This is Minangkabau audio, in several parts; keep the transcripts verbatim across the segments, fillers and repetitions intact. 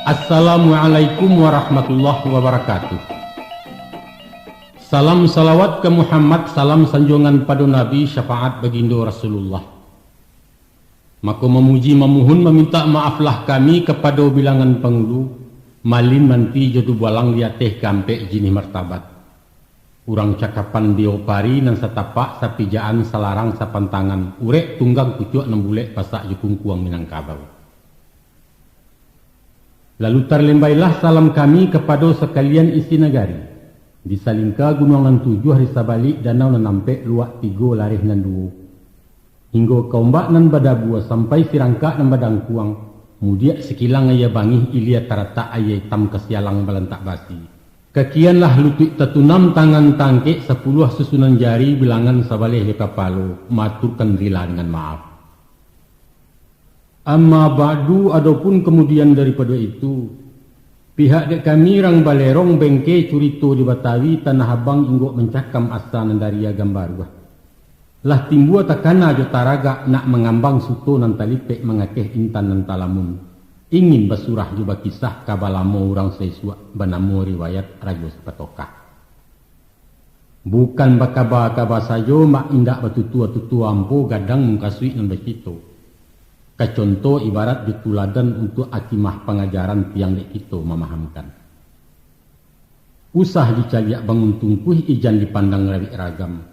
Assalamualaikum warahmatullahi wabarakatuh. Salam salawat ka Muhammad, salam sanjuangan pado Nabi, syafaat bagindo Rasulullah. Mako mamuji mamuhun mamintak maaflah kami kapado bilangan pangulu, malin manti jo dubualang di ateh kaampek jinih martabat. Urang cakapan diopari nan satapak, sapijaan, salarang, sapantangan, urek tunggang kucuak nan bulek pasak jo kungkuang Minangkabau. Lalu tarlembailah salam kami kapado sakalian isi nagari, di salingka gunuang nan tujuah, di sabalik danau nan ampek, luak tigo, lareh nan duo, hinggo ka ombak nan badabua, sampai sirangkak nan badangkuang, mudiak sikilang aia bangih, ilia taratak aia itam, ka sialang balantak basi. Kakianlah lutuik tatunam, tangan tangkek, sapuluah susunan jari, bilangan sabaleh jo kapalo, maaturkan rila dengan maaf. Amma ba'du, adopun kamudian daripado itu, pihak dek kami rang Balerong, bengke curito di Batawi, Tanah Abang, Inggok Mancakam, asa nan dari Agam Baruah. Lah timbua takana jo taragak, nak mangambang suto nan talipek, mangakeh intan nan talamun, ingin basurah jo bakisah ka balamo urang saisuak, banamo riwayat Rajo Sapatokah. Bukan bakaba-kaba sajo, mak, indak batutua-tutua ampo gadang mukasuik nan bacito. Ka conto ibarat jo tuladan untuak akimah pangajaran tiang dek kito mamahamkan. Usah dicaliak bangun tungkuih, ijan dipandang rabik ragam.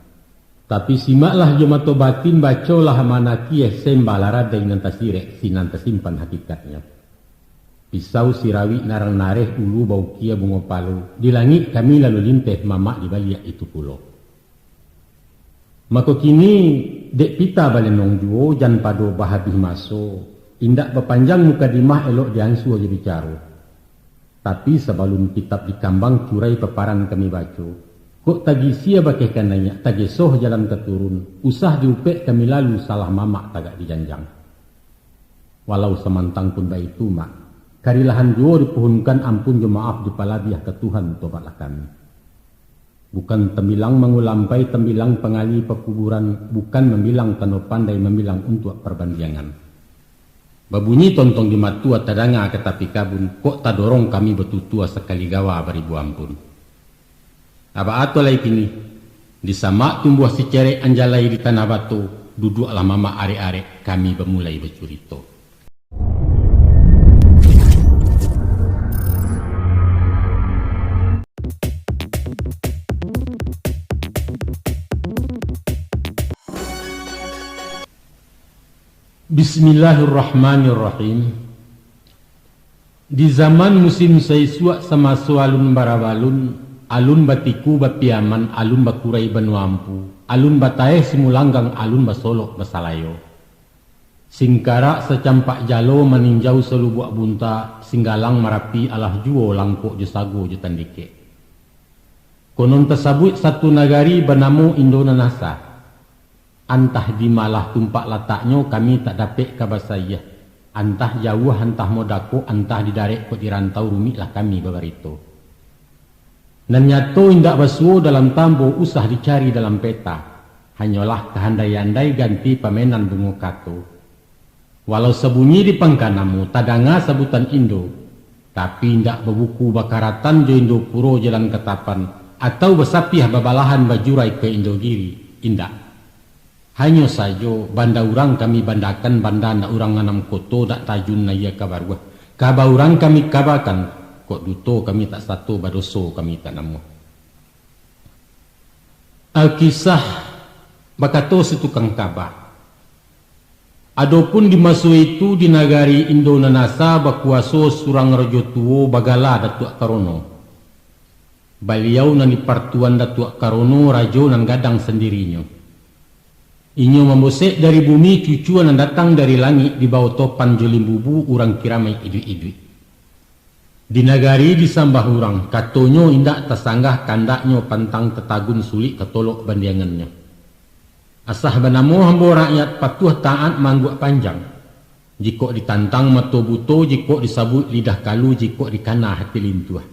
Tapi simaklah jo mato batin, bacolah manakieh, sembahlah radai nan tasirek, sinan tasimpan hakikatnyo. Pisau sirawik narang nareh, ulu baukia bungo palo, di langik kami lalu linteh, mamak di baliak itu pulo. Mako kini, dek pita balenong juo, jan pado bahabih maso, indak bapanjang mukadimah, elok diansua jo bicaro. Tapi sabalun kitab dikambang, curai paparan kami baco. Kok tagisia bakeh ka naiak, tagesoh jalan ka turun, usah diupek kami lalu, salah mamak tagak dijanjang. Walau samantang pun baitu, mak, karilahan juo dipuhunkan, ampun jo maaf dipalabiah ka Tuhan, tobatlah kami. Bukan tambilang mangulampai, tambilang pangali pakuburan, bukan mambilang tando pandai, mambilang untuak parbandiangan. Babunyi tontong di matua, tadanga ka tapi kabun, kok tadorong kami batutua, sakali gawa baribu ampun. Abak ato lai kini, di samak tumbuah sicerek, anjalai di tanah bato, duduaklah mamak arek-arek, kami bamulai bacurito. Bismillahirrahmanirrahim. Di zaman musim saisuak, samaso alun barabalun, alun batiku bapiaman, alun bakurai banuampu, alun bataeh simulanggang, alun basolok basalayo. Singkarak sacampak jalo, maninjau salubuak bunta, Singgalang Marapi alah juo, langkok jo sago jo tandikek. Konon tasabuik satu nagari banamo Indo Nan Asa. Antah di malah tumpak lataknyo, kami tak dapek ka basaiah. Antah jauah, antah modako, antah di darek kok di rantau, rumiklah kami babarito. Nan nyato indak basuo dalam tambo, usah dicari dalam peta. Hanyolah kahandai-andai, ganti pamenan bungo kato. Walau sabunyi di pangka namo, tadanga sabutan Indo, tapi indak babuku bakaratan jo Indopuro Jalan Katapan, atau basapiah babalahan bajurai ka Indogiri, indak. Hanyo sajo, banda urang kami bandakan, banda ndak urang nanam koto, dak tajun aia ka baruah. Kaba urang kami kabakan, kok duto kami tak sato, badoso kami tak namuah. Alkisah bakato si tukang kaba, adopun di maso itu di nagari Indo Nan Asa bakuaso surang rajo tuo bagala Datuak Karono. Baliau nan dipartuan Datuak Karono, rajo nan gadang sandirinyo. Inyo mambosek dari bumi, cucua nan datang dari langik, dibao topan jo limbubu, urang kiramaik iduik-iduik. Di nagari disambah urang, katonyo indak tasanggah, kandaknyo pantang tatagun, sulik katolok bandiangannyo. Asa banamo hambo rakyat, patuah taat maangguak panjang. Jikok ditantang mato buto, jikok disabuik lidah kalu, jikok dikana hati lintuah.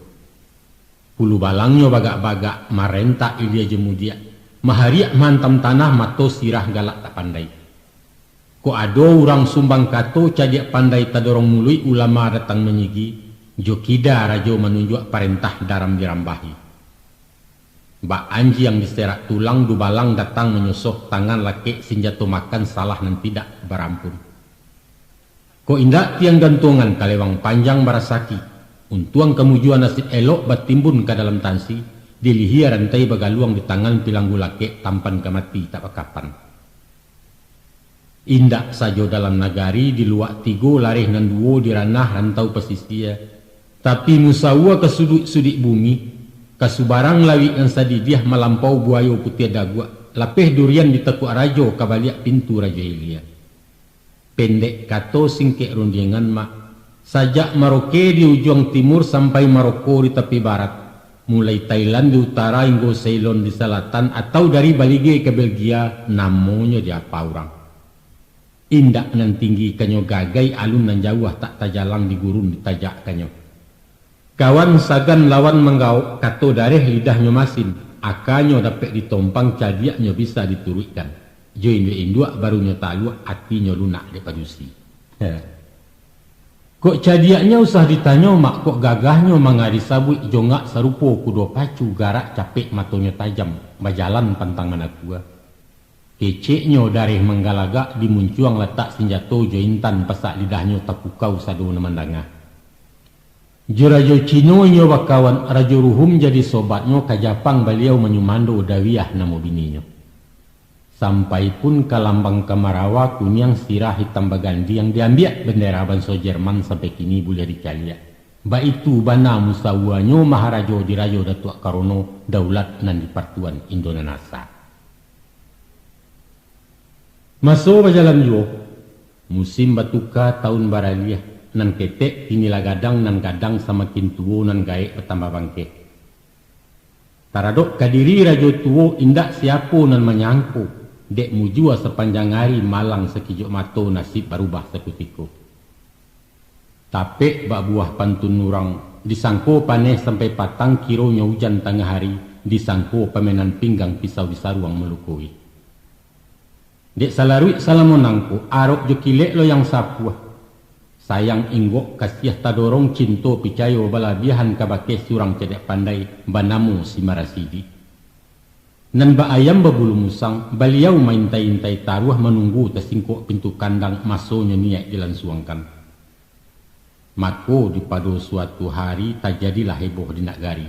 Pulu balangnyo bagak-bagak, marentak ilia jo mudiak, mahariak mahantam tanah, mato sirah galak tak pandai. Kok ado urang sumbang kato, cadiak pandai tadorong muluik, ulama datang manyigi, Jo kida rajo manunjuak parentah daram dirambahi. Bak anjiang diserak tulang, dubalang datang manyosoh, tangan lakek sinjato makan, salah nan tidak barampun. Kok indak tiang gantuangan kalewang panjang barasaki, untuang kamujua nasib elok batimbun ka dalam tansi, dilihia rantai bagaluang di tangan pilanggu lakek, tampan ka mati tak bakapan. Indak sajo dalam nagari, di luak tigo lareh nan duo di ranah rantau pasisia, tapi musaua ka suduik-suduik bumi, ka subarang lawik nan sadidiah malampau buayo putiah daguak, lapeh durian di takuak rajo ka baliak pintu rajo ilia. Pendek kato singkek rundiangan, Mak, sajak Maroke di ujuang timur sampai Maroko di tapi barat, mulai Thailand di utara inggo Ceylon di salatan, atau dari Balige ka Belgia, namonyo di apa urang. Indak nan tinggi kanyo gagai, alun nan jauah tak tajalang di gurun ditajak kanyo. Kawan sagan lawan manggaok, kato dareh lidahnyo masin, akanyo dapek ditompang, cadiaknyo bisa dituruikkan. Jo induak-induak barunyo taluak, atinyo lunak dek padusi. He. Kok cadiaknyo usah ditanyo, Mak, kok gagahnyo mangari sabuik, jongak sarupo kudo pacu, garak capek matonyo tajam, bajalan pantang manakua. Keceknyo dareh manggalagak, di muncuang latak sinjato jo intan, pasak lidahnyo tapukau sado nan mandanga. Jo rajo Cino inyo bakawan, rajo Ruhum jadi sobatnyo, ka Japang baliau manyumando, Dawiah namo bininyo. Sampai pun ka lambang Kamarawa, kuniang sirah hitam bagandiang, diambiak bendera banso Jerman, sampai kini buliah dicaliak. Baitu bana musawuanyo maharajo dirajo Datuak Karono, daulat nan dipartuan Indo nan asa. Maso bajalan juo, musim batuka, taun baraliah, nan ketek kini lah gadang, nan gadang samakin tuo, nan gaek batambah bangkeh. Taradok ka diri rajo tuo, indak siapo nan manyangko, dek mujua sapanjang ari, malang sakijok mato, nasib barubah sakutiko. Tapek bak buah pantun urang, disangko paneh sampai patang, kironyo ujan tangah ari, disangko pamenan pinggang, pisau disaruang malukoi. Dek salaruik salamo nangko, arok jo kilek loyang sapuah. Sayang inggok kasiah tadorong, cinto picayo balabiahan, kabake surang cadiak pandai, banamo si Marasidi. Nan bak ayam babulu musang, baliau maintai-intai taruah, manunggu tasingkok pintu kandang, masonyo niaik dilansuangkan. Mako, di pado suatu hari, tajadilah heboh di nagari.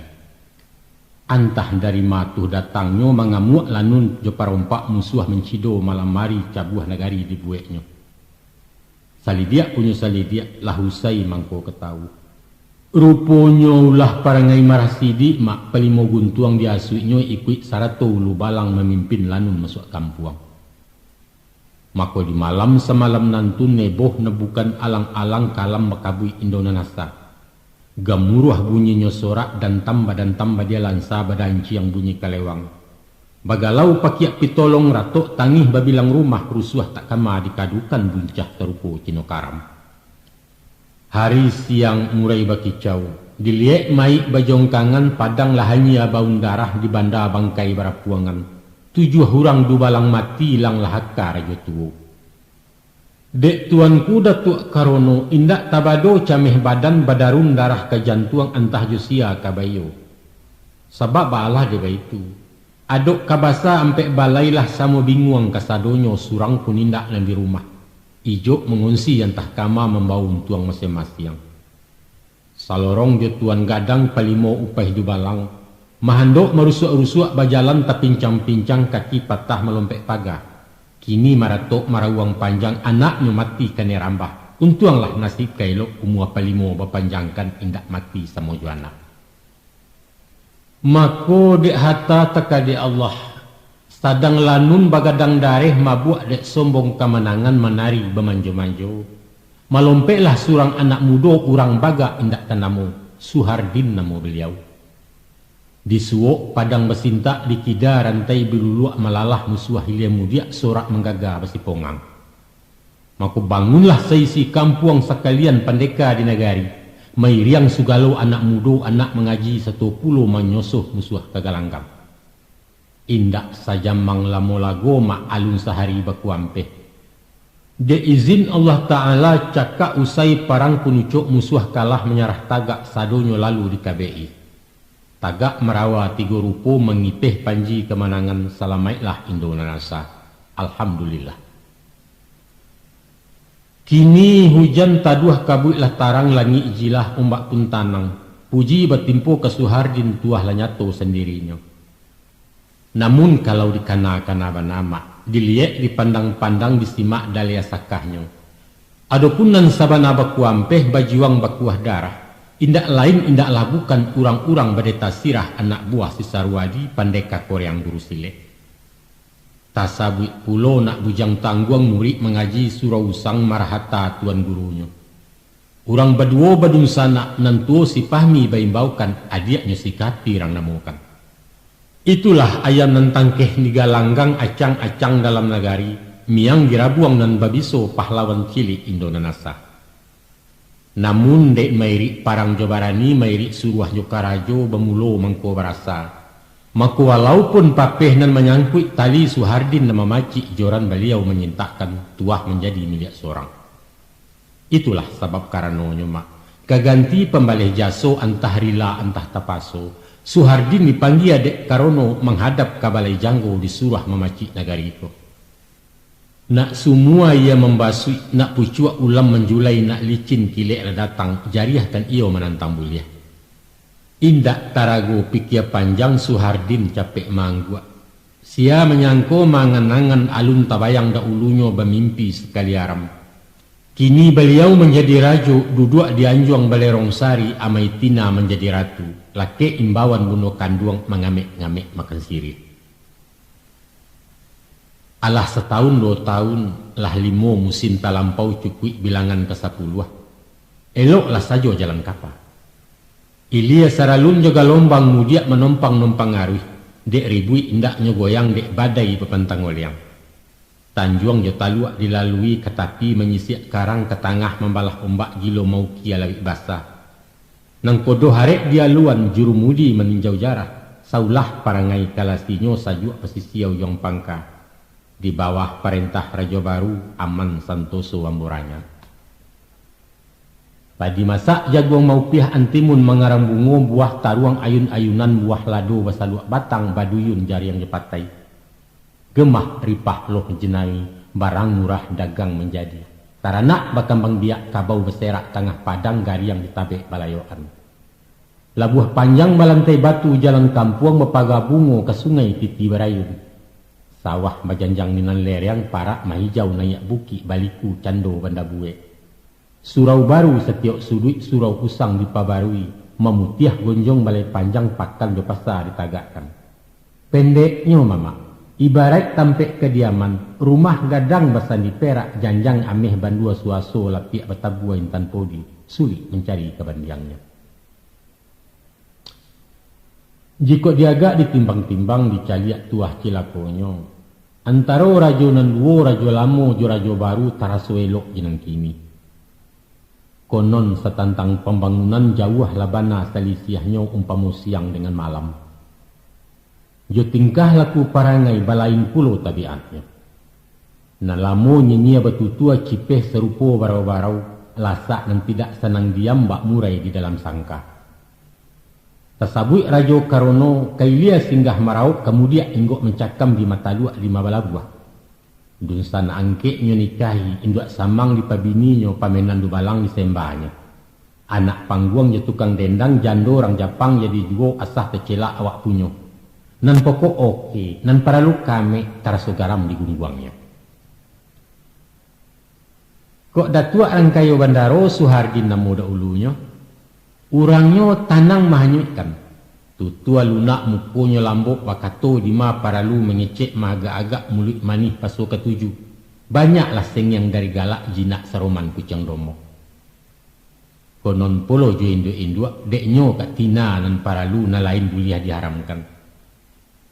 Antah dari ma tu datangnyo, mangamuak lanun jo parompak, musuah mancido malam ari, cabuah nagari dibueknyo. Salidiak punyo salidiak, lah usai mangko ka tau. Ruponyo ulah parangai Marasidi, Mak, palimo guntuang diasuiknyo, ikuik sarato ulu balang, mamimpin lanun masuak kampuang. Mako, di malam samalam nan tu, neboh nebukan alang-alang, kalam bakabuik Indo nan asa. Gamuruah bunyinyo sorak, dantam badantam badia lansa, badanciang bunyi kalewang. Bagalau pakiak pitolong, ratok tangih babilang rumah, rusuah tak kama dikadukan, buncah sarupo Cino Karam. Hari siang murai bakicau, diliek mayik bajongkangan, padang lah anyia baun darah, di banda bangkai barapuangan, tujuah urang dubalang mati, ilang lah aka rajo tuo. Dek tuanku Datuak Karono, indak tabado cameh badan, badarun darah ka jantuang, antah jo sia ka baiyo. Sabab baalah dek baitu, adok ka basa ampek balai, lah samo binguang kasadonyo, surang pun indak nan di rumah. Ijok mangunsi antah kama, mambawo untuang masiang-masiang. Salorong jo Tuan Gadang, palimo upaih dubalang, mahandok marusuak-rusuak, bajalan tapincang-pincang, kaki patah malompek paga. Kini maratok marawuang panjang, anaknyo mati kanai rambah. Untuanglah nasib ka elok, umua palimo bapanjangkan, indak mati samo jo anak. Mako, dek hata takadek Allah, sadang lanun bagadang dareh, mabuak dek sombong kamanangan, manari bamanjo-manjo, malompeklah surang anak mudo, urang bagak indak tanamo, Suhardin namo baliau. Di suok padang basintak, di kida rantai biluluak, malalah musuah hilia mudiak, sorak manggaga basipongang. Mako, bangunlah saisi kampuang, sakalian pandeka di nagari, mairiang sugalo anak mudo, anak mangaji, sato pulo manyosoh musuah ka galanggang. Indak sajamang lamo lago, Mak, alun sahari bakuampeh. Dek izin Allah Ta'ala, cakak usai parang kunucok, musuah kalah manyarah tagak, sadonyo lalu dikabek-i. Tagak marawa tigo rupo, mangiteh panji kamanangan, salamaiklah Indo nan asa. Alhamdulillah. Kini hujan taduah, kabuik lah tarang, langik jilah, ombak pun tanang. Puji batimpo ka Suhardin, tuah lah nyato sandirinyo. Namun kalau dikana-kana bana, Mak, diliek dipandang-pandang, disimak daliah sakahnyo. Adopun nan sabana bakuampeh, bajuang bakuah darah, indak lain indaklah bukan urang-urang badeta sirah, anak buah si Sarwadi, pandeka koreang guru silek. Tasabuik pulo nak bujang tangguang, murik mangaji surau usang, marahata tuan gurunyo. Urang baduo badunsanak, nan tuo si Pahmi baimbaukan, adiaknyo si Kapi rang namokan. Itulah ayam nan tangkeh di galanggang, acang-acang dalam nagari, miang di rabuang nan babiso, pahlawan cilik Indo nan asa. Namun dek mairik parang jo barani, mairik suruah jo karajo, bamulo mangko barasa. Mako, walaupun papeh nan manyangkuik tali, Suhardin nan mamacik, joran baliau manyintakkan, tuah manjadi miliak sorang. Itulah sabab karanonyo, Mak, ka ganti pambaleh jaso, antah rila antah tapaso, Suhardin dipanggia dek karono, manghadap ka Balai Janggo, disuruah mamacik nagari ko. Nak sumua iyo mambasuik, nak pucuak ulam manjulai, nak licin kilek lah datang, jariahkan iyo manantang buliah. Indak tarago pikia panjang, Suhardin capek maangguak. Sia manyangko, maangan-angan alun tabayang, dahulunyo bamimpi sakali aram. Kini baliau manjadi rajo, duduak di anjuang Balerong Sari, amai Tina manjadi ratu, lakek imbauan bundo kanduang, mangamek-ngamek makan siriah. Alah satahun duo tahun, lah limo musim talampau, cukuik bilangan ka sapuluah. Eloklah sajo jalan kapa. Ilia saralun jo galombang, mudiak manompang-nompang aruih, dek ribuik indaknyo goyang, dek badai bapantang oliang. Tanjuang jo taluak dilalui, ka tapi manyisiak karang, ka tangah mambalah ombak, gilo maukia lauik basah. Nangkodo harek dialuan, jurumudi maninjau jarah, saulah parangai kalasinyo, sajuak pasisia ujuang pangka. Di bawah parentah Rajo Baru, aman santoso ambo ranyah. Padi masak jaguang maupiah, antimun mangarang bungo, buah taruang ayun-ayunan, buah lado basaluak batang, baduyun jariang jo patai. Gemah ripah loh jenari, barang murah dagang manjadi. Taranak bakambang biak, kabau baserak tangah padang, gariang ditabek balayokan. Labuah panjang balantai batu, jalan kampuang bapaga bungo, ka sungai titi barayun. Sawah bajanjang di nan lereng, parak mahijau naiak bukik, baliku cando banda buek. Surau baru satiok suduik, surau usang dipabarui, mamutiah gonjong balai panjang, pakan jo pasa ditagakkan. Pendeknyo, Mamak, ibaraik tampek kadiaman, rumah gadang basandi perak, janjang ameh bandua suaso, lapiak batabua intan podi, sulik mancari kabandiangnyo. Jikok diagak ditimbang-timbang, dicaliak tuah cilakonyo, antaro rajo nan duo, rajo lamo jo rajo baru, taraso elok jo nan kini. Konon satantang pambangunan, jauah lah bana salisiahnyo, umpamo siang dengan malam. Jo tingkah laku parangai, balain pulo tabiatnyo. Nan lamo nyinyia batutua, cipeh sarupo barau-barau, lasak nan tidak sanang diam, bak murai di dalam sangka. Tasabuik rajo karono, ka ilia singgah marauk, ka mudiak inggok mancakam, di mataluak lima balabuah. Dunsanak angkeknyo nikahi, induak samang dipabininyo, pamenan dubalang disembanyo. Anak pangguang jo tukang dendang, jando urang Japang jadi juo, asah tacelak awak punyo. Nan pokok oke, nan paralu kamek, taraso garam di gungguangnyo. Kok Datuak Rangkayo Bandaro, Suhardin namo dahulunyo, urangnyo tanang mahanyuikkan. Tutua lunak, mukonyo lambok, bakato dima paralu, mangecek maagak-agak, muluik manih paso katuju. Banyaklah sengiang dari galak, jinak saroman kuciang domok. Konon pulo jo induak-induak, dek nyo kak tina nan paralu, nan lain buliah diharamkan.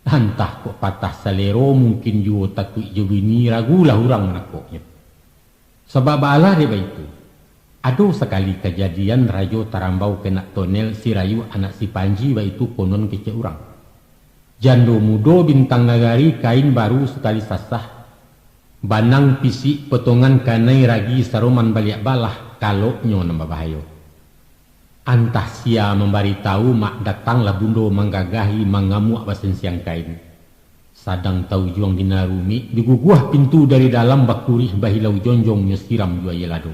Antah kok patah salero, mungkin juo takuik jo bini, ragulah urang manakoknyo. Sabab baalah dek baitu, ado sakali kajadian, rajo tarambau ka nak tonel, si Rayu anak si Panji, baitu konon kecek urang. Jando mudo bintang nagari, kain baru sakali sasah, Banang pisik potongan kanai ragi saroman baliak balah, kaloknyo nan babahayo. Antah sia mambaritahu, mak datanglah bundo manggagahi, mangamuak basensiang kain. Sadang taujuang di nan rumik, diguguah pintu dari dalam, bakurih bahilau jonjong, nyo siram jo aia lado.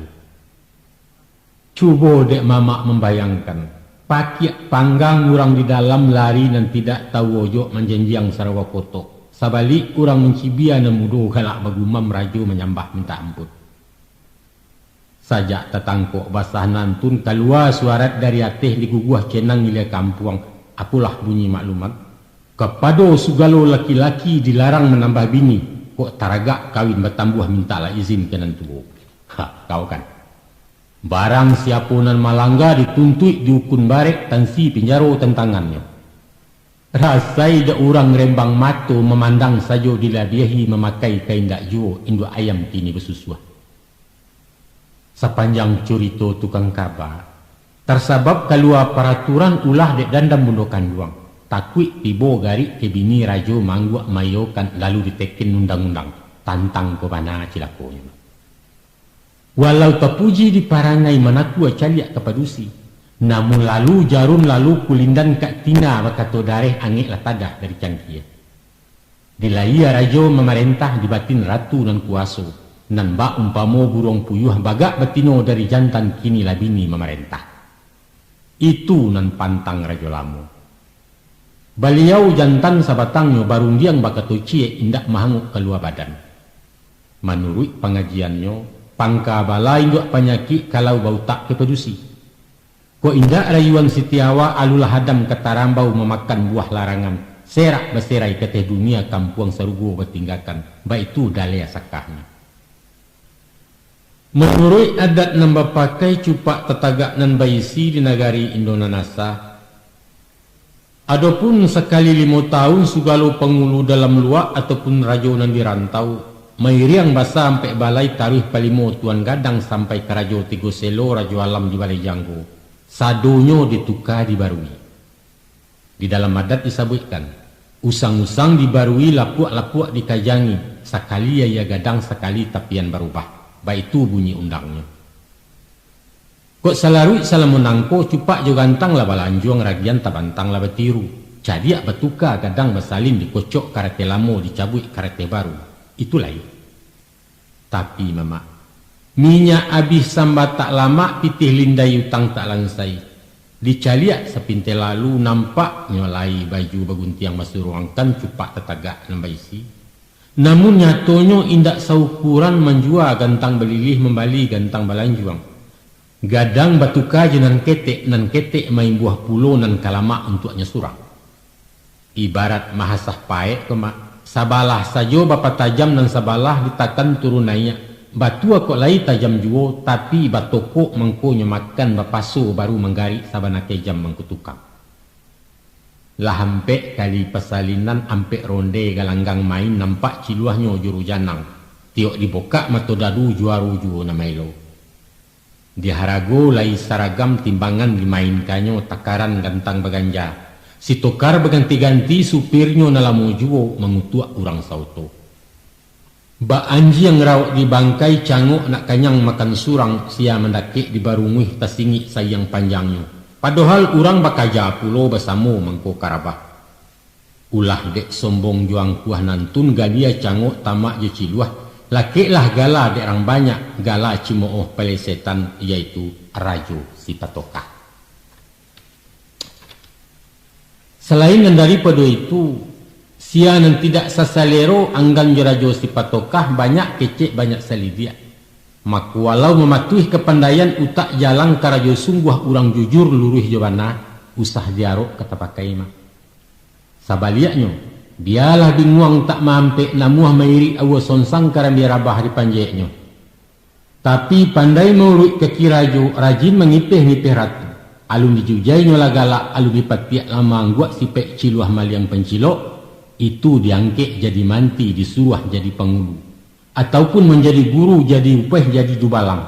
Cubo dek mamak mambayangkan, pakiak panggang urang di dalam, lari nan tidak tahu ojok, manjanjiang sarawa kotok. Sabalik urang mancibia, nan mudo galak bagumam, rajo manyambah mintak ampun. Sajak tatangkok basah nantun, kalua suarat dari ateh, diguguah cenang ilia kampuang. Apolah bunyi maklumat, kapado sugalo laki-laki dilarang manambah bini, kok taragak kawin batambuah, mintaklah izin ka nan tuo. Ha, kau kan. Barang siapo nan malangga, dituntuik, diukun barek, tansi pinjaro tantangannyo. Rasai dek urang rembang mato, mamandang sajo dilabiahi, mamakai ka indak juo, induak ayam kini basusuah. Sapanjang curito tukang kaba, tarsabab kalua paraturan, ulah dek dandam bundo kanduang, takuik tibo garik ka bini, rajo maangguak maiyokan, lalu diteken undang-undang. Tantang ko bana cilakonyo. Walau tapuji di parangai, manakua caliak ka padusi, namun lalu jarum, lalu kulindan kak tina, bakato dareh angek lah tadah dari cangkie. Di lahia rajo mamarentah, di batin ratu nan kuaso, nan bak umpamo buruang puyuah, bagak batino dari jantan, kini lah bini mamarentah. Itu nan pantang rajo lamo. Baliau jantan sabatangnyo, barundiang bakato ciek, indak mahangok kalua badan. Manuruik pangajiannyo, pangka bala induak panyakik, kalau bautak ka padusi. Kok indak rayuan sitiawa, alulah hadam ka tarambau, mamakan buah larangan, serak baserai ka ateh dunia, kampuang sarugo batinggakan, baitu daleh asakahnyo. Manuruik adat nan bapakai, cupak tatagak nan baisi di nagari Indo nan asa. Adopun sakali limo taun, sugalo pangulu dalam luak ataupun rajo nan di rantau, mairiang basa ampek balai, taruih palimo tuan gadang, sampai ka rajo tigo selo, rajo alam di balai janggo, sadonyo dituka dibarui. Di dalam adat disabuikkan, usang-usang dibarui, lapuak-lapuak dikajangi, sakali aia gadang, sakali tapian barubah. Baitu bunyi undangnyo. Kok salaruik salamo nangko, cupak jo gantang lah balanjuang, ragian tabantang lah batiru, cadiak batuka, gadang basalin, dikocok karateh lamo, dicabuik karateh baru. Itu lai. Tapi, mamak, minyak abih sambatak lamak, pitih lindai utang tak lansai. Dicaliak sapintai lalu, nampaknyo lai baju baguntiang basuruangkan, cupak tatagak nan baisi. Namun nyatonyo indak saukuran, manjua gantang balilih, mambali gantang balanjuang. Gadang batuka jo nan ketek, nan ketek maimbuah pulo nan ka lamak untuaknyo surang. Ibarat mahasah paek ko, mak, sabalah sajo bapatajam, nan sabalah ditakan turun naiak, batua kok lai tajam juo, tapi batokok mangkonyo makan, bapaso baru manggarik, sabana kejam mangko tukang. Lah ampek kali pasalinan, ampek ronde galanggang main, nampak ciluahnyo juru janang, tiok dibokak mato dadu, juaro juo nan maelo. Di harago lai saragam, timbangan dimainkannyo, takaran gantang baganja, sitokar baganti-ganti, supirnyo nan lamo juo, mangutuak urang saoto. Bak anjiang rawok di bangkai, cangok nak kanyang makan surang, sia mandakek di barunguih, tasingik saiang panjangnyo. Padohal urang bakaja pulo, basamo mangko karabah. Ulah dek sombong jo angkuah nantun, galia cangok tamak jo ciluah, lakeklah gala dek rang banyak, gala cimooh palesetan, yaitu Rajo Sipatokah. Salain nan daripado itu, sia nan tidak sasalero anggan jo Rajo Sipatokah, banyak kecek, banyak salidiak. Mako, walau mamatuih kapandaian, utak jalang karajo sungguah, urang jujur, luruih jo bana, usah diarok ka tapakai, mak. Sabaliaknyo, bialah binguang tak maampek, namuah mairik aua sonsang, karambia rabah dipanjeknyo. Tapi, pandai mauruik kaki rajo, rajin mangipeh-ngipeh ratu. Alun dijujainyo lah galak, alun dipatiak lah maangguak, sipek ciluah maliang pancilok, itu diangkek jadi manti, disuruah jadi pangulu, ataupun manjadi guru, jadi upeh, jadi dubalang.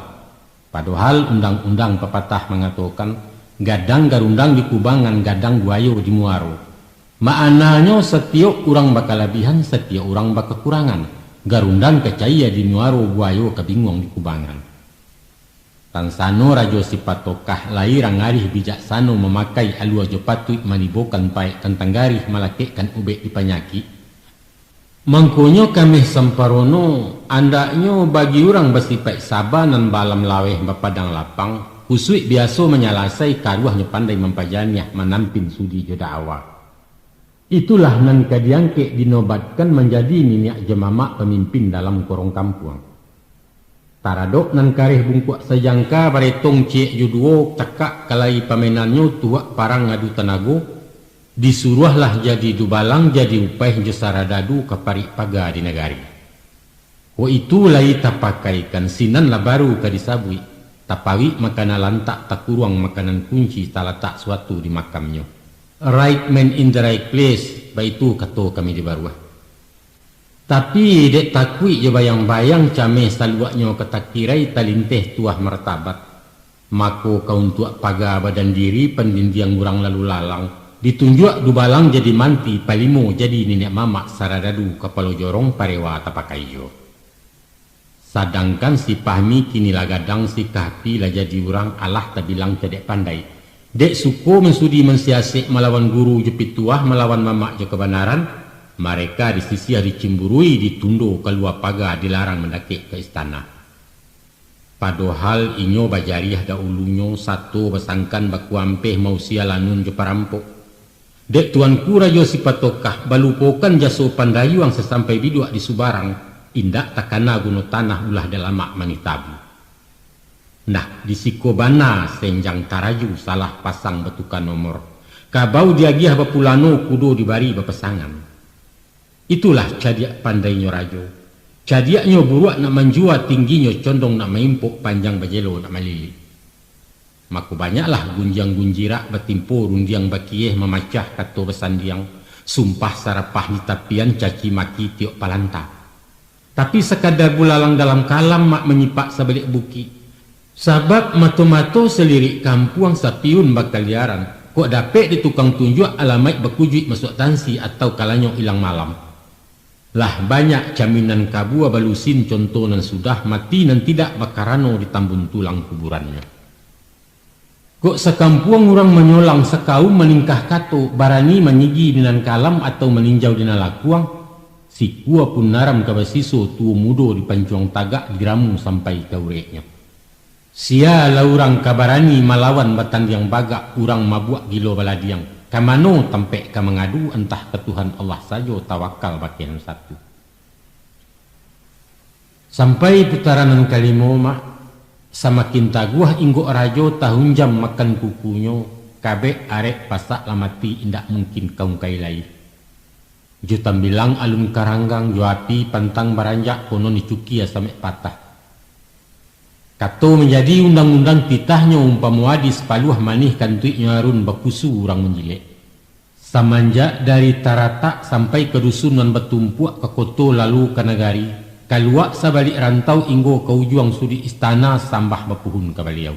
Padohal undang-undang papatah mangatokan, gadang garundang di kubangan, gadang buayo di muaro. Maknanyo, satiok urang bakalabihan, satiok urang bakakurangan. Garundang ka cayia di muaro, buayo ka binguang di kubangan. Tansano Rajo Sipatokah lai rangarih bijaksano mamakai alua jo patuik manibokan paek tantang garih malakekkan ubek di panyakik. Mangkonyo kameh samparono, andaknyo bagi urang basipaik saba nan baalam laweh bapadang lapang, kusuik biaso manyalasai karuahnyo pandai mampajaniah manampin sudi jo da'awa. Itulah nan ka diangkek dinobatkan manjadi niniak jo mamak pamimpin dalam korong kampuang. Taradok nan kareh bungkuak sajangka, baretong ciek jo duo, cakak kalai pamainannyo, tuak parang ngadu tanago, disuruahlah jadi dubalang, jadi upaih jo saradadu ka parik paga di nagari. Kok itu lai tapakaikan, sinan lah baru ka disabuik, tapawik makanan lantak, takuruang makanan kunci, talatak suatu di makamnyo. Right man in the right place, baitu kato kami di baruah. Tapi, dek takuik jo bayang-bayang, cameh saluaknyo ka takirai, talinteh tuah martabat. Mako, ka untuak paga badan diri, pandindiang urang lalu lalang, ditunjuak dubalang jadi manti, palimo jadi niniak mamak, saradadu kapalo jorong, parewa tapakai juo. Sadangkan si Pahmi kini lah gadang, si Kahfi lah jadi urang, alah tabilang cadiak pandai. Dek suko mansudi mansiasek, malawan guru jo pituah, malawan mamak jo kabanaran, mareka disisiah, dicimburui, ditundo kalua paga, dilarang mandakek ka istana. Padohal inyo bajariah daulunyo, sato basangkan bakuampeh, mausia lanun jo parampok. Dek Tuanku Rajo Sipatokah balupokan jaso pandayuang sasampai biduak di subarang, indak takana guno tanah, ulah dalamak manih tabu. Nah, di siko bana senjang taraju, salah pasang batuka nomor. Kabau diagiah bapulano, kudo dibari bapasangan. Itulah cadiak pandainyo rajo. Cadiaknyo buruak nak manjua, tingginyo condong nak maimpok, panjang bajelo nak malilik. Mako banyaklah gunjiang gunjirak, batimpo rundiang bakieh, mamacah kato basandiang, sumpah sarapah di tapian, caci maki tiok palanta. Tapi sakadar bulalang dalam kalam, mak manyipak sabaliak bukik. Sabab mato-mato salirik kampuang, sapiun bakaliaran, kok dapek di tukang tunjuak, alamaik bakujuik masuak tansi, atau kalanyok ilang malam. Lah banyak caminan kabua balusin, conto nan sudah mati, nan tidak bakarano ditambun tulang kuburannyo. Kok sakampuang urang manyolang, sakaum maningkah kato, barani manigi di nan kalam atau maninjau di nan lakuang, sikua pun naram ka basiso, tuo mudo dipancuang tagak, diramu sampai ka ureknyo. Sia lah urang ka barani malawan, batandiang bagak, urang mabuak gilo baladiang. Ka mano tampek ka mangadu, antah ka Tuhan Allah sajo, tawakal bakeh nan satu. Sampai putaran nan kalimo, mak, samakin taguah inggok rajo, tahunjam makan kukunyo, kabek arek pasak lah mati, indak mungkin ka ungkai lai. Jo tambilang alun karanggang, jo api pantang baranjak, konon dicukia samek patah. Kato manjadi undang-undang, titahnyo umpamo adis, paluah manih kantuiknyo arun, bakusu urang manjilek. Samanjak dari Taratak sampai ka dusun nan batumpuak, ka koto lalu ka nagari, kaluak sabalik rantau, inggo ka ujuang suduik istana, sambah bapuhun ka Baliau.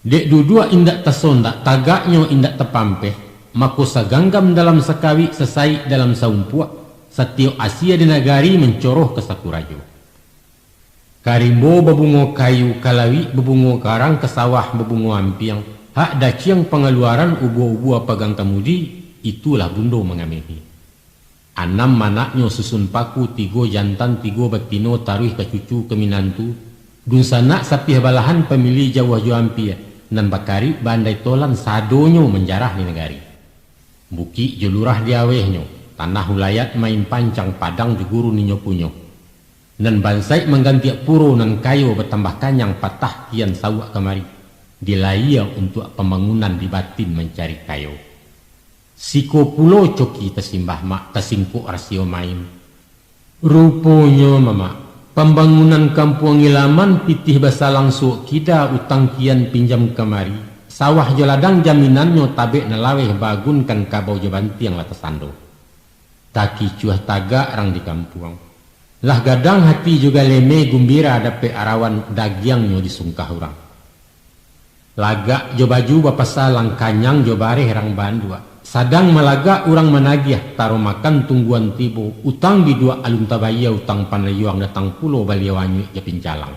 Dek duduak indak tasondak, tagaknyo indak tapampeh, mako saganggam dalam sakawik, sasaik dalam saumpuak, satiok asie di nagari mancoroh ka saku rajo. Ka rimbo babungo kayu, ka lawik babungo karang, ka sawah babungo ampiang, hak daciang pangaluaran, ubua-ubua pagang kamudi, itulah bundo mangamehi. Anam manaknyo susun paku, tigo jantan, tigo batino, taruih ka cucu, ka minantu, dunsanak sapiah balahan, pamilih jauah jo ampia, nan bakarik baandai tolan, sadonyo manjarah di nagari. Bukik jo lurah di awehnyo, tanah ulayat main pancang, padang jo gurun inyo punyo. Nan bansaik manggantiak puro, nan kayo batambah kanyang, patah kian sauak kamari, dilayia untuak pambangunan, di batin mancari kayo. Siko pulo coki tasimbah mak, tasingkok rasio main. Ruponyo mamak, pambangunan kampuang Ilaman, pitih basalang suok kida, utang kian pinjam kamari, sawah jo ladang jaminannyo, tabek nan laweh baagunkan, kabau jo bantiang lah tasando. Takicuah tagak rang di kampuang. Lah gadang hati jo galeme, gumbira dapek arawan, dagiangnyo disungkah urang. Lagak jo baju bapasalang, kanyang jo bareh rang baanduak. Sadang malagak urang managiah, taro makan tungguan tibo, utang biduak alun tabayia, utang panayuang datang pulo, baliau anyuik jo pincalang.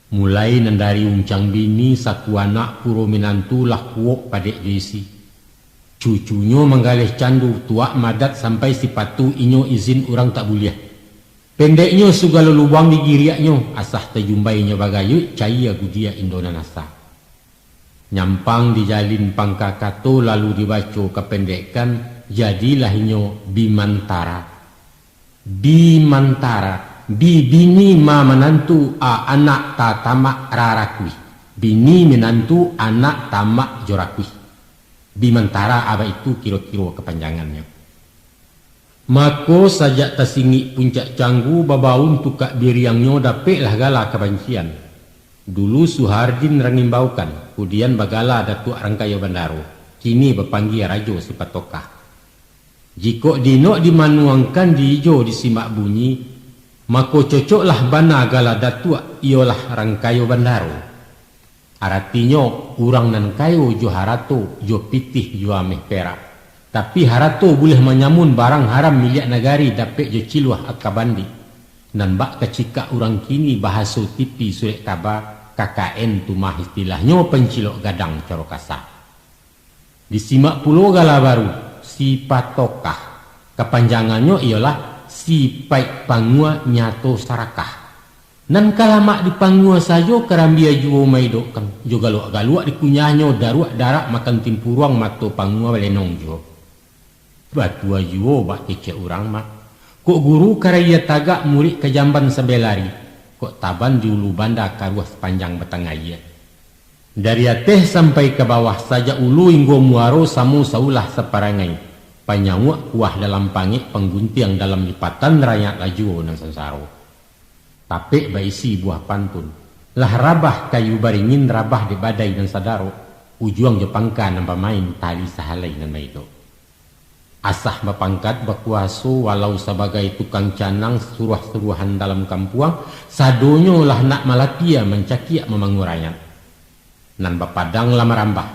Mulai nan dari uncang bini, saku anak, puro minantu, lah kuok padek jo isi. Cucunyo manggaleh candu, tuak madat sampai sipatu, inyo izin urang tak buliah. Pendeknyo, sugalo lubuang digiriaknyo, asah tajumbai inyo bagayuik, cayia gudia indo nan asa. Nyampang dijalin pangka kato, lalu dibaco kapendekan, jadilah inyo Bimantara. Bimantara, bi bini ma manantu, a anak tatamak rarakuih. Bini minantu, anak tamak jo rakuih. Bimantara a baitu kiro-kiro kapanjangannyo. Mako, sajak tasingik puncak canggu, babaun tukak biriangnyo, dapeklah gala kabancian. Dulu Suhardin Rangimbaukan, kudian bagala Datuak Rangkayo Bandaro, kini bapanggia Rajo Sipatokah. Jikok dinok dimanuangkan, diijo disimak bunyi, mako cocoklah bana gala Datuak, iyolah Rangkayo Bandaro. Aratinyo, urang nan kayo jo harato, jo pitih jo ameh perak. Tapi, harato buliah manyamun, barang haram miliak nagari, dapek jo ciluah aka bandik. Nan bak kacikak urang kini, bahaso T V surek kaba, K K N tu mah istilahnyo, pancilok gadang caro kasa. Disimak pulo gala baru, Sipatokah. Kapanjangannyo iyolah Sipaik Pangua Nyato Sarakah. Nan ka lamak di pangua sajo, karambia juo maidokkan, jo galuak-galuak dikunyahnyo, daruak darak makan timpuruang, mato pangua balenong juo. Batua juo bak kecek urang mah. Kok guru ka rayia tagak, murik ka jamban sambilan lari, kok taban di ulu banda, karuah sapanjang batang aia. Dari ateh sampai ka bawah, sajak ulu inggo muaro, samo saulah saparangai. Panyauak kuah dalam pangek, pangguntiang dalam lipatan, rayak lah juo nan sansaro. Tapek baisi buah pantun. Lah rabah kayu baringin, rabah dek badai nan sadaro, ujuang jo pangka nan bamain, tali sahalai nan maidok. Asah bapangkat bakuaso, walau sabagai tukang canang, suruah-suruahan dalam kampuang, sadonyo lah nak malapia, mancakiak mamangu rakyat. Nan bapadang lah marambah,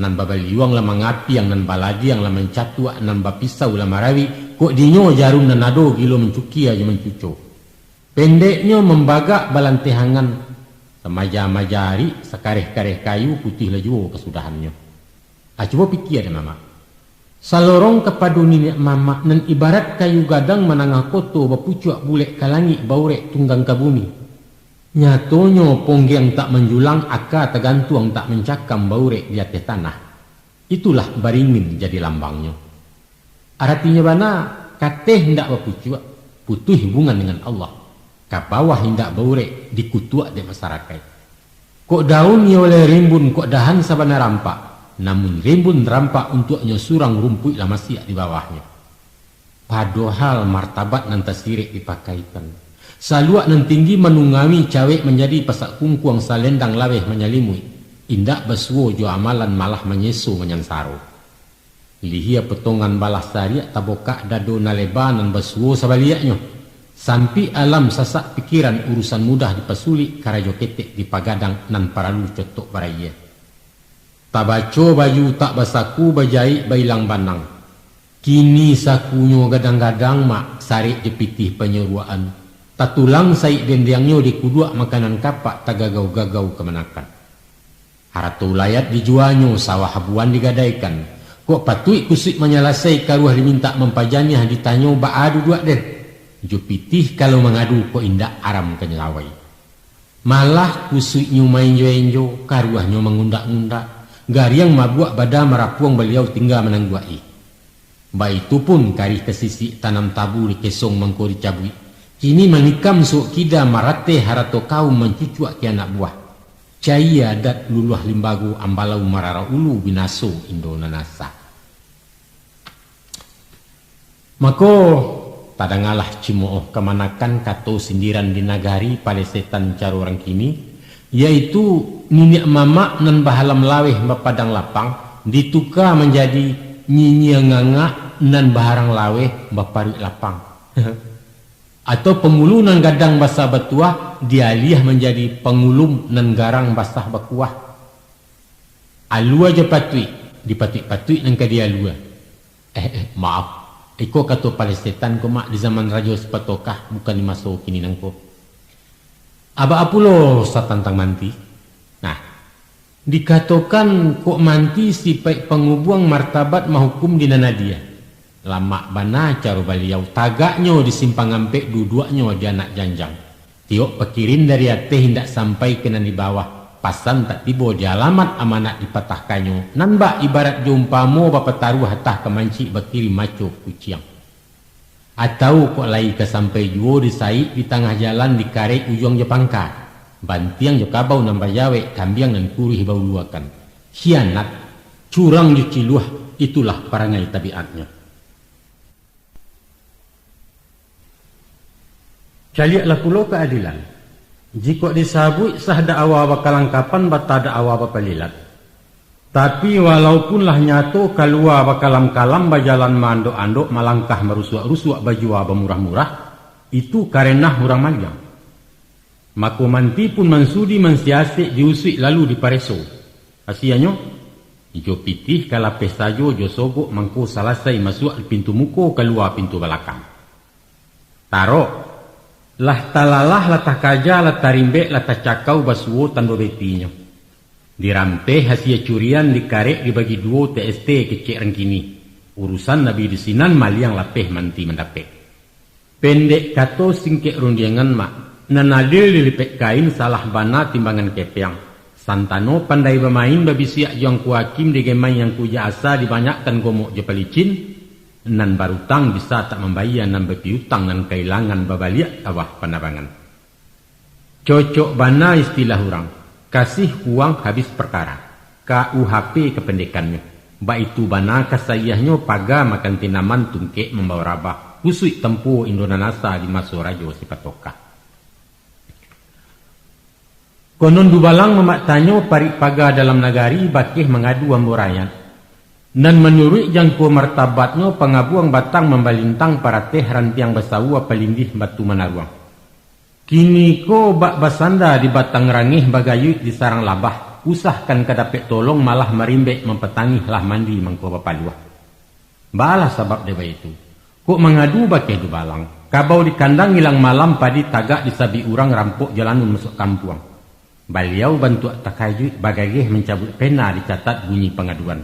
nan babaliuang lah mangapiang, nan baladiang lah mancatuak, nan bapisau lah marawik, kok dinyo jarum nan ado, gilo mancukia jo mancuco. Pendeknyo, mambagak balantehangan, samaja-maja arik, sakareh-kareh kayu, putuih lah juo kasudahannyo. Ah, cubo pikia dek mamak. Salorong kapado niniak mamak, nan ibarat kayu gadang manangah koto, bapucuak bulek ka langik, baurek tunggang ka bumi. Nyatonyo, ponggiang tak manjulang, aka tagantuang tak mancakam, baurek di ateh tanah. Itulah baringin jadi lambangnyo. Aratinyo bana, kateh indak bapucuak, putuih hubungan dengan Allah. Ka bawah indak baurek, dikutuak dek masarakaik. Kok daun iyo lai rimbun, kok dahan sabana rampak, namun rimbun rampak untuaknyo surang, rumpuik lah masiak di bawahnyo. Padohal martabat nan tasirek dipakaikan. Saluak nan tinggi manungami, cawek manjadi pasak kungkuang, salendang laweh manyalimuik. Indak basuo jo amalan, malah manyeso manyansaro. Lihia potongan balah sariak, tabokak dado nan leba, nan basuo sabaliaknyo. Sampik alam, sasak pikiran, urusan mudah dipasulik, karajo ketek dipagadang, nan paralu cotok barayia. Tabaco baju tak basaku, bajaik bailang banang. Kini sakunyo gadang-gadang, mak, sarek jo pitih panyuruakan. Tatulang saik dendiangnyo, dikuduak makanan kapak, tagagau-gagau kamanakan. Harato ulayat dijuanyo, sawah habuan digadaikan. Kok patuik kusuik manyalasai, karuah dimintak mampajaniah, ditanyo baa duduak den. Jo pitih kalau mangadu, kok indak aram ka nyalawai. Malah kusuiknyo maenjo-enjo, karuahnyo mangundak-ngundak, gariang mabuak bada marapuang, baliau tingga manangguak-i. Baitu pun karih tasisik, tanam tabu dikesong mangko dicabuik. Kini manikam suok kida, marateh harato kaum, mancucuak ka anak buah. Cayia adat luluah limbago, ambalau mararak ulu, binaso indo nan asa. Mako, tadangalah cimooh kamanakan, kato sindiran di nagari, palesetan caro urang kini, yaitu niniak mamak nan bahalam laweh, bapadang lapang, dituka manjadi nyinyia ngangak nan baharang laweh, baparuik lapang. Atau pangulu nan gadang basah batuah, dialiah manjadi pangulum nan garang basah bakuah. Alua jo patuik, dipatuik-patuik nan ka dialua. Eh, eh, maaf. Iko kato palesetan ko, Mak, di zaman Rajo Sipatokah, bukan di maso kini nangko. Abak apulo satantang manti? Nah, dikatokan kok manti sipaik pangubuang martabat mahukum di nan adia. Lamak bana caro baliau, tagaknyo di simpang ampek, duduaknyo di anak janjang. Tiok pakirin dari ateh indak sampai ka nan di bawah, pasan tak tibo di alamat amanat dipatahkannyo, nan bak ibarat jo umpamo bapataruah atah ka mancik bakirim maco kuciang. Atau kok lai ka sampai juo disaik di tangah jalan dikarek ujuang jo pangka, bantiang jo kabau nan bajawek, kambiang nan kuruih bauluakan. Khianat, curang jo ciluah, itulah parangai tabiatnyo. Caliaklah pulo kaadilan. Jikok disabuik sah dakwa bakalangkapan, bata dakwa bapalilat. Tapi, walaupun lah nyato kalua bakalam-kalam, bajalan maandok-andok, malangkah marusuak-rusuak, bajua bamurah-murah, itu karena urang maliang. Mako, manti pun mansudi mansiasek, diusuik lalu dipareso. Hasianyo, jo pitih ka lapeh sajo, jo sogok mangko salasai masuak pintu muko, kalua pintu balakang. Tarok, lah talalah, lah takaja, lah tarimbek, lah tacakau, basuo tando betinyo. Dirampeh hasia curian, dikarek dibagi duo, T S T kecek rang kini. Urusan nabi di sinan, maliang lapeh manti mandapek. Pendek kato, singkek rundiangan, Mak. Nan adil dilipek kain, salah bana timbangan kepeang. Santano pandai bamain, babisiak jo angku hakim, digemai angku jo asa, dibanyakkan gomok jo palicin, nan barutang bisa tak mambayia, nan bapiutang nan kailangan, babaliak ka bawah panabangan. Cocok bana istilah urang, kasih uang habis perkara, K U H P kapendekannyo. Baitu bana kasaiahnyo, paga makan tinaman, tungkek mambawa rabah, kusuik tampuo indo nan asa di maso Rajo Sipatokah. Konon dubalang mamak tanyo, parik paga dalam nagari, bakeh mangadu ambo rakyat. Nan manuruik jangko martabatnyo, pangabuang batang mambalintang, parateh rantiang basaua, palindih batu manaruang. Kiniko bak basanda di batang rangeh, bagayuik di sarang labah, usahkan ka dapek tolong, malah marimbek mampatangih, lah mandi mangko bapaluah. Balah sabab dek baitu, kok mangadu bakeh dubalang, kabau di kandang ilang malam, padi tagak disabik urang, rampok jalanun masuak kampuang. Baliau bantuak takajuik, bagageh mancabuik pena, dicatat bunyi pangaduan.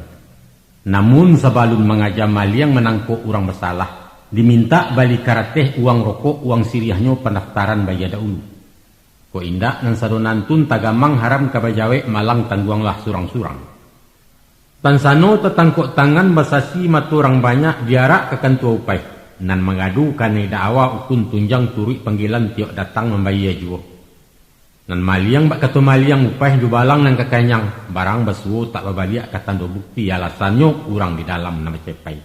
Namun sabalun mangaja maliang manangkok urang basalah, dimintak bali karateh, uang rokok, uang siriahnyo, pandaftaran bayia dahulu. Kok indak, nan sado nantun tagamang, haram ka bajawek, malang tangguanglah surang-surang. Tansano tatangkok tangan, basasi mato urang banyak, diarak ka kantua upaih. Nan mangadu kanai dakwa, ukun tunjang turuik panggilan, tiok datang mambayia juo. Nan maliang bak kato maliang, upaih dubalang nan ka kanyang, barang basuo tak babaliak, ka tando bukti alasannyo, urang di dalam nan bacepai.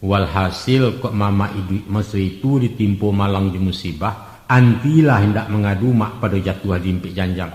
Walhasil, kok mamak iduik maso itu ditimpo malang jo musibah, antilah indak mangadu, Mak, pado jatuah di impik janjang.